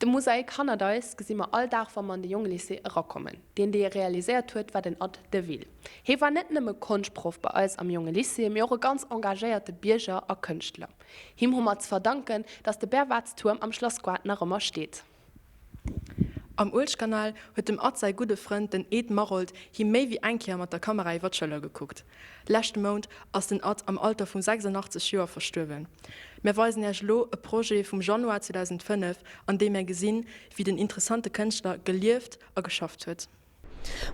De Mosaik hannert eis gesi mer all Dag wa mer an de Jongelycée erakommen. Deen dee e realiséiert huet war den Ad Deville. Hee war net nëmme Konschtproff bei eis am Jongelycée, mee och e ganz engagéierte Bierger a Kënschtler. Him hu mer ze verdanken, datt de Berwartstuerm am Schlassgoart nach ëmmer steet. Am Uelchkanal huet dem Ad säi gudde Frënd, den Ed Maroldt, him méi wéi eng Kéier mat der Kamera iwwer d'Schëller gekuckt. Leschte Mount ass den Ad am Alter vu 86 Joer verstuerwen. Mär weisen Äech elo e Projet vum Januar 2005, an deem mär gesinn, wéi den interessante Kënschtler gelieft a geschafft huet.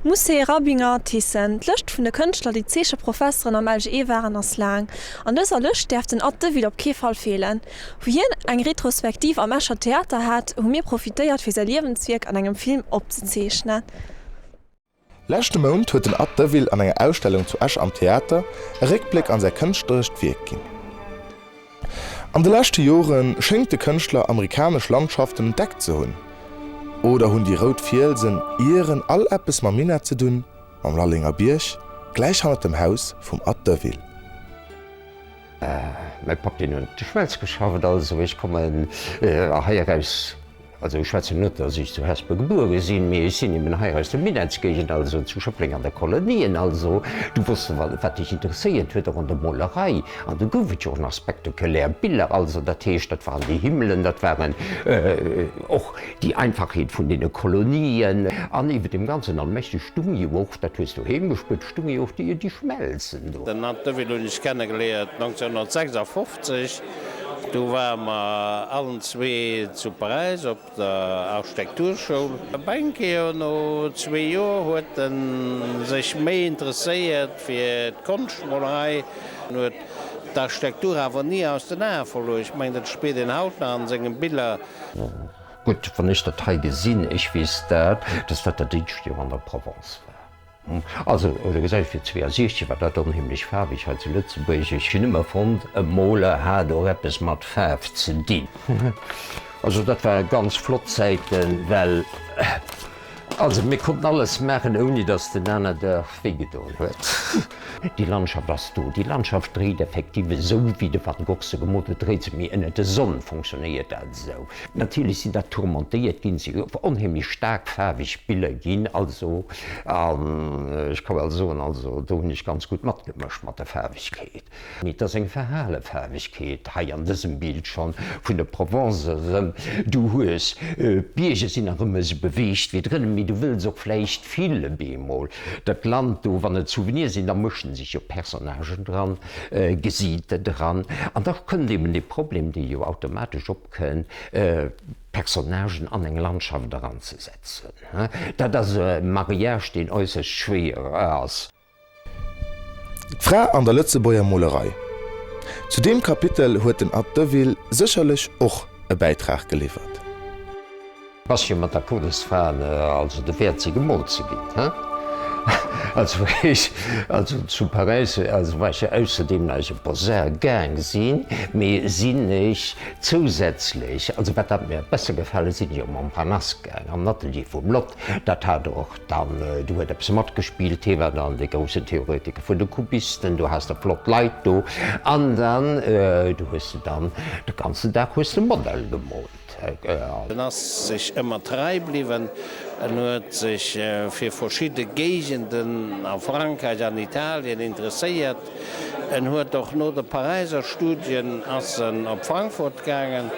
Musset, Rabinger, Thyssen, d'Lëscht vun de Kënschtler, déi Zeecheprofesseren am LGE waren, ass laang. An dëser Lëscht däerf den Ad Deville op kee Fall feelen. Wou hien eng Retrospektiv am Escher Theater hat, hu mir profitéiert, fir säi Liewenswierk an engem Film opzezeechnen. Leschte Mount huet den Ad Deville an enger Ausstellung zu Esch am Theater e Réckbléck an säi kënschtlerescht Wierk ginn. An de leschte Jore schéngt de Kënschtler amerikanesch Landschaften entdeckt ze hunn. Oder hunn déi rout Fielsen ieren all eppes mam Minett ze dunn, mam Lallenger Bierg, gläich hannert dem Haus vum Ad Deville? Mäi Papp deen huet op de Schmelz geschafft, also ech kommen hei eraus. Also ech schwätzen net, datt ech zu Hesper gebuere sinn, mee ech sinn eben hei aus der Minettsgéigend, also zu Schëffleng an der Kolonien. Also du wosst wat dech interesséiert huet, och an der Molerei. An do gouf et jo och nach spektakulär Biller. Also dat heescht, dat waren déi Himmelen, dat waren och déi Einfachheet vun deene Kolonien an iwwer deem Ganzen allmächteg stung jo och, dat hues du heem gespuert, stung jo och déi Schmelzen do. Den Nat Deville hunn ech kennegeléiert 1956. Do ware mer allen zwee zu Paräis op der Architekturschoul. Eng Kéier no zwee Joer huet en sech méi interesséiert fir d'Konschtmolerei, en huet d'Architektur awer ni aus den Ae verluer. Ech mengen, dat spiert een haut nach an sengen Biller. Gutt, wann ech dat hei gesinn, ech weess dat, dass dat dat éischt Joer an der Provence war. Also, oder gesäit fir 62 war dat onheemlech faarweg hei zu Lëtzebuerg. Ech hunn ëmmer fonnt, e Moler hat och eppes mat Faarf ze dinn. Also dat ware ganz flott Zäiten, well also mir konnten alles maachen, ouni datt den aner der wéi gedoen huet. Déi Landschaft ass do, déi Landschaft dréit effektiv esou, wéi de Van Gogh se gemoolt huet, dréit se, mee ënnert der Sonn fonctionnéiert dat esou. Natierlech sinn dat tourmentéiert ginn, si onheemlech staark faarweg Biller ginn, also, an ech ka well soen, also do hunn ech ganz gutt matgemëscht mat der Faarwegkeet. Mee et ass eng verhale Faarwegkeet hei an dësem Bild schonn vun der Provence erëm. Du hues, d'Bierger sinn nach ëmmer esou beweegt wéi drënne, mee du wëlls och vläicht fille bemol dat Land do, wann et Souvenire sinn, da mëschen sech jo Personnagen dran, Gesiiter dran, an da kënnt eben dee Problem, dee jo automatesch op. Kënn Personnagen an eng Landschaft eranzesetzen. Dat ass e Mariage, deen äusserst schwéier ass. D'Fra an der Lëtzebuerger Molerei. Zu deem Kapitel huet den Ad Deville sécherlech och e Bäitrag geliwwert. Bass jo mat der Kurdesfahne, also de Wäert si gemoolt ze ginn, he? Also ech, also zu Paräis, also war ech jo ausserdeem nach ech op Beaux-Arts gaang sinn, mee sinn ech zousätzlech, also wat hat mir besser gefalen, sinn ech op Montparnasse gaang, an den Atelier vum Loth, dat hat och dann, do huet eppes matgespillt, hie war dann dee groussen Theoretiker vun de Kubisten, do has de flott Leit do, an dann, do hues de dann de ganzen Dag hues de Modell gemoolt. En ass sech ëmmer trei bliwwen. En huet sech fir verschidde Géigenden a Frankräich an Italien interesséiert. En huet och no de Paräiser Studien ass en op Frankfurt gaangen.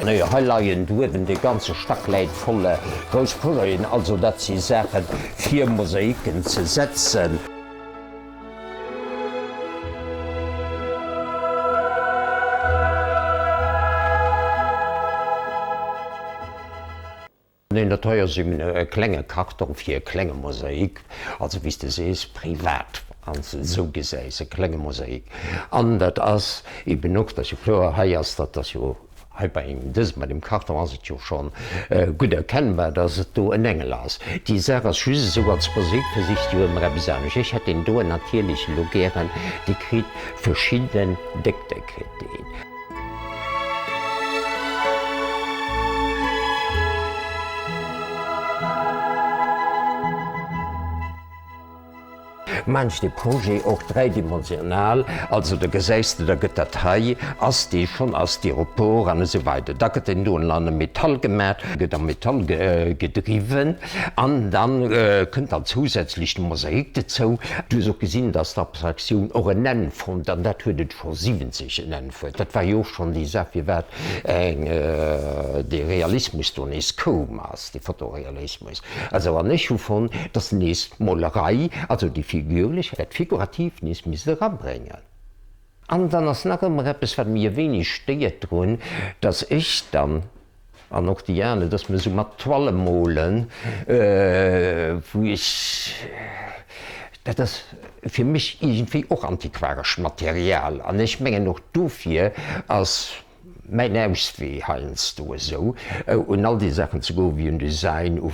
Nee, hei leien duerwen, dee ganze Stack läit voll grouss Projeten. Also dat si Saachen, fir Mosaiken ze setzen. Neen, dat hei ass eben e klenge Karton fir e klenge Mosaik, also wéi s de sees, privat, wann s de et esou gesäis, e klenge Mosaik. An dat ass eben och, dat ass jo kloer, hei ass dat ass jo Hei bei dësem, bei dem Karton ass et jo schonn gutt erkennbar, dass et do en Engel ass. Déi Saach ass just esou, als Mosaik versichs du ëmmer eppes anescht. Ech hätt deen doen natierlech elo gären, dee kritt verschidden Déckte kritt deen. Maan ech dee Projet och dräidimensional, also da gesäis de, da gëtt dat hei, ass dee schonn a Styropor an esou weider, da gëtt deen do an e Metall gemaach, gëtt am Metall gedriwwen an dann kënnt dann zousätzlech de Mosaik dozou. Du hues och gesinn, dass d'Abstraktioun och en Enn fonnt, an dat huet et scho 70 en Enn fonnt. Dat war jo och schonn déi Saach, firwat eng dee Realismus do nees koum ass, dee Fotorealismus. Also, an ech hu fonnt, dass nees d'Molerei, also déi figürlech, dat Figurativt nees misst erabréngen. An dann ass nach ëmmer eppes, wat mir e wéineg stéiert drun, dass ech dann, an och déi aner, dass mer esou mat Toile molen, wou ech, dat ass fir mech iergendwéi och antiquarescht Material. An ech mengen och dofir ass Mäin Auswee heiansdo esou un all déi Saachen ze goen, wéi un Design, u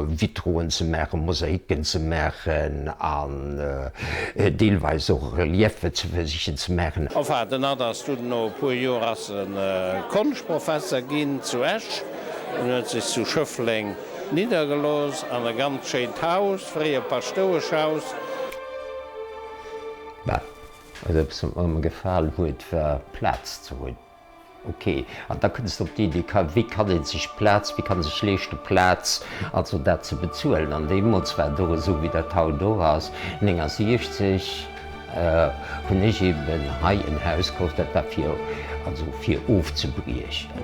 Vitroen ze maachen, Mosaiken ze maachen an deelweis och Reliefe ze versichen ze maachen. Enfin, den Ad ass dunn no e puer Joer ass en Konschtprofesser ginn zu Esch an huet sech zu Schëffleng niddergelooss an e ganz schéint Haus, fréier Paschtoueschhaus. Bah, Also eppes wat mer ëmmer gefal huet war Plaz ze hunn. Ok, an da kënns de op d'Iddi, ka wéi kann ee sech Plaz, wie kann sech leeschte Plaz, also dat ze bezuelen. An deemools war et och esou wéi dat haut och ass, 69 hunn ech eben hei en Haus kooft, dat war fir, also fir ofzebriechen.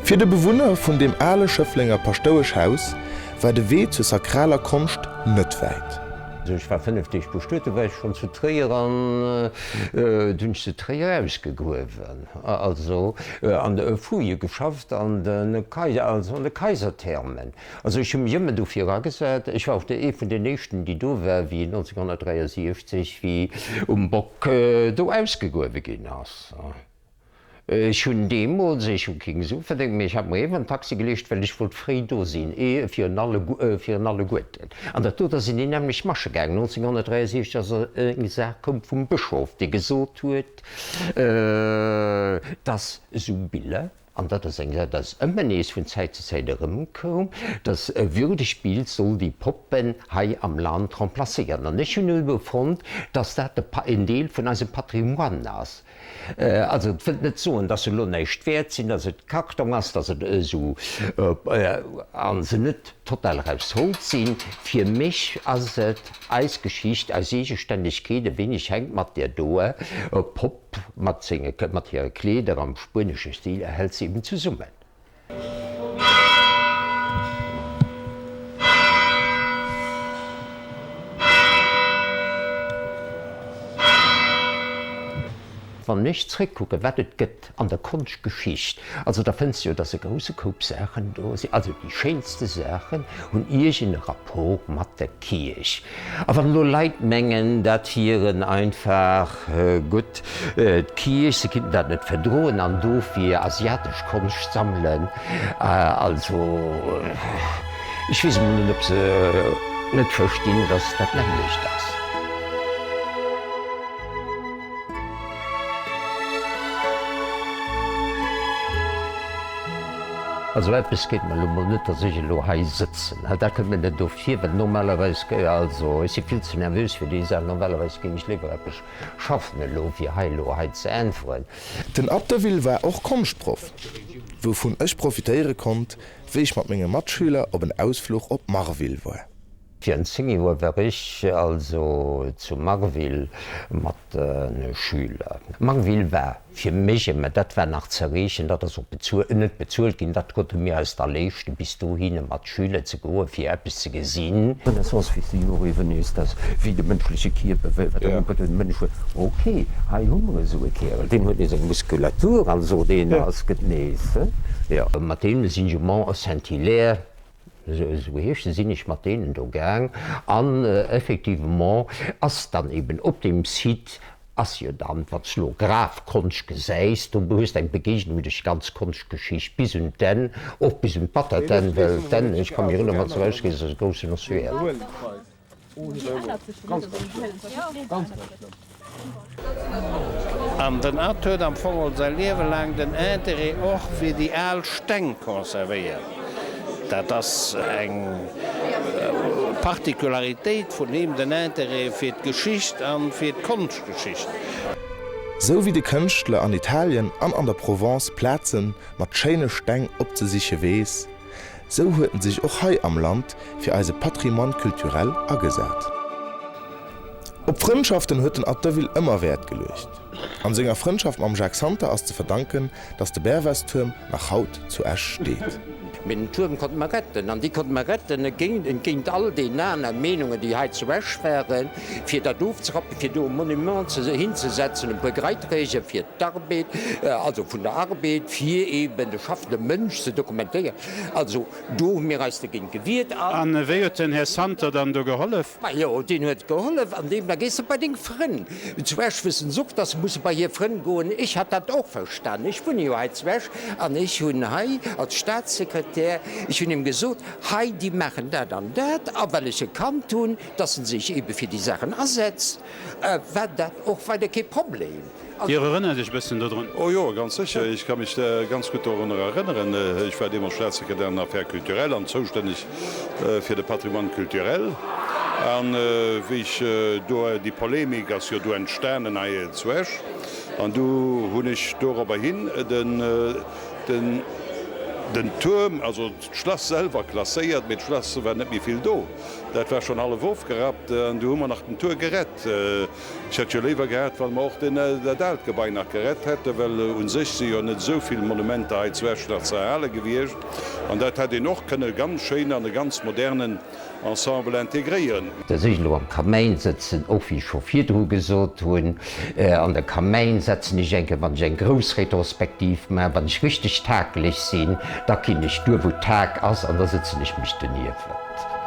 Fir de Bewunner vun deem ale Schëfflenger Paschtoueschhaus war de Wee zur sakraler Konscht net wäit. Also ech war 5 Deeg bestuet, du war ech schonn zu Tréier an du hunn ech zu Tréier ausgegruewen, also an de Fouillë geschafft an de Kaiser, also an de Kaiserthermen. Also ech hu mech ëmmer dofir agesat. Ech war och de ee vun den éischten, déi do war, wéi 1963, wéi um Bock do ausgegruewe ginn ass. Ech hunn deemools, ech hu keng Su verdéngt, mee ech hat mer iewer en Taxi geleescht, well ech wollt fréi do sinn, ee virun alle, virun alleguerten. An dat do, da sinn déi nämmlecht Masche gaangen. 1963 ass eng Saach koum vum Bëschof, dee gesot huet, dass esou Biller, an dat ass eng Saach, dat ass ëmmer nees vun Zäit zu Zäit erëmkoum, dass e würdegt Bild soll déi Poppen hei am Land remplacéieren. An ech hunn elo fonnt, dass dat en Deel vun eisem Patrimoine ass. Also et wëllt net soen, dass se elo näischt wäert sinn, dass et Kartong ass, dass et esou a se net total aus Holz sinn. Fir mech ass et eis Geschicht, eis Eegestännegkeet e wéineg hänkt mat där doer Popp mat senge mat hire Kleeder am spuenesche Stil hält se eben zesummen. Wann ech zréckkucken, wat et gëtt an der Konschtgeschicht, also da fënns de jo, dass e grousse Koup Saachen do sinn, also déi schéinste Saachen hunn iergend e Rapport mat der Kierch. A wann elo Leit mengen, dat wieren einfach, gutt, D'Kierch, se kinnten dat net verdroen an dofir asiatesch Konscht sammelen. Also, ech weess emol net, ob se net verstinn, dass dat nämmlecht ass. Also eppes geet mer elo mol net, dass ech elo hei sëtzen. Dat kënnt mir net do vir, well normalerweis, also ech si vill ze nervös fir déi Saach, normalerweis géing ech léiwer eppes Schaffen elo, fir hei elo hei ze äntweren. Den Abdeville war och Konschtproff, wouvun ech profitéiere konnt, wéi ech mat menge Matschüler op en Ausfluch op Marville war. Virun 10 Joer war ech also zu Marville mat de Schüler. Marville war fir mech ëmmer, dat war nach z'erreechen, dat ass och bezuelt, net bezuelt ginn, dat konnte mir eis da leeschten, bis dohinne mat Schüler ze goen, fir eppes ze gesinn. D'Renaissance weess de jo och eeben nees, dass wéi de mënschleche Kierper, wéi wat der de Mënsch huet, ok, hei hu mer esou e Kärel, deen huet nees eng Muskulatur an esou, deen ass, gëtt nees, jo. Mat deene sinn ech um Mont Saint-Hilaire, esou heescht se, sinn ech mat deenen do gaang an effectivement ass dann eben op deem Site ass jo dann, wann s elo Grafkonscht gesäis, do hues de eng Begegnung duerch déi ganz Konschtgeschicht bis un d'Enn, och bis un d'Battert'Enn, well d'Enn, ech ka mech erënneren, wann s de erausgees, ass e groussen Ossuaire. An den Art huet am Fong all säi Liewe laang den Interêt och fir déi al Steng conservéiert. Dat ass eng. Particularitéit vun him, den Intérêt fir d'Geschicht an fir d'Konschtgeschicht. Sou wéi de Kënschtler an Italien an an der Provence Plaze mat schéine Steng opzesiche weess, sou huet en sech och hei am Land fir eise Patrimoine culturel agesat. Op Frëndschaften huet den Art Deville ëmmer Wäert geluecht. An senger Frëndschaft mam Jacques Santer ass ze verdanken, dass de Berwestuerm nach haut zu Esch steet. Mee den Tuerm konnte mer retten, an déi konnte mer retten entgéint all deenen aner Meenungen, déi hei zu Esch waren, fir dat ofzerappen, fir do e Monument hinzesetzen, e puer Greiträger fir d'Arbed, also vun der Arbed, fir eben de schaffende Mënsch ze dokumentéieren. Also do hu mir eis dergéint gewiert. A wéi huet den Här Santer dann do gehollef? Majo, deen huet gehollef an deem, da gees de bei deng Frënn. Zu Esch wëssen se och, dass se musse bei hir Frënn goen. Ech hat dat och verstanen. Ech wunne jo hei zu Esch an ech hunn hei als Staatssekretär, ech hunn him gesot, hei déi maachen dat an dat a well ech e kannt hunn, dass en sech ebe fir déi Saachen asetzt, war dat och weider kee Problem. Dir erënnert Iech e bëssen dodrun? Oh jo, ganz sécher. Ech ka mech ganz gutt dorunner erënneren. Ech war deemools Staatssekretär an den Affaires culturelles an zoustänneg fir de Patrimoine culturel. An wéi ech do, déi Polemik ass jo do entstanen hei zu Esch, an du hunn ech dorobber hin den, den, den Tuerm, also d'Schlass selwer klasséiert, mee d'Schlass war net méi vill do, dat war schonn hallef ofgerappt, an du hu mer nach den Tuer gerett. Ech hätt jo léiwer gehat, wann mer och dat aalt Gebai nach gerett hätten, well u sech si jo net esou vill Monumenter hei zu Esch nach ze erhale gewiescht an dat hätt een och kënne ganz schéin an e ganz modernen Ensemble integréieren. Dass ech elo am Kamäin sëtzen, och wéi ech scho virdru gesot hunn, an de Kamäin setzen ech eng Kéier, wann ech eng grouss Retrospektiv maachen, wann ech richteg takeleg sinn, da ginn ech duer wou Take ass an da sëtzen ech mech doniewent.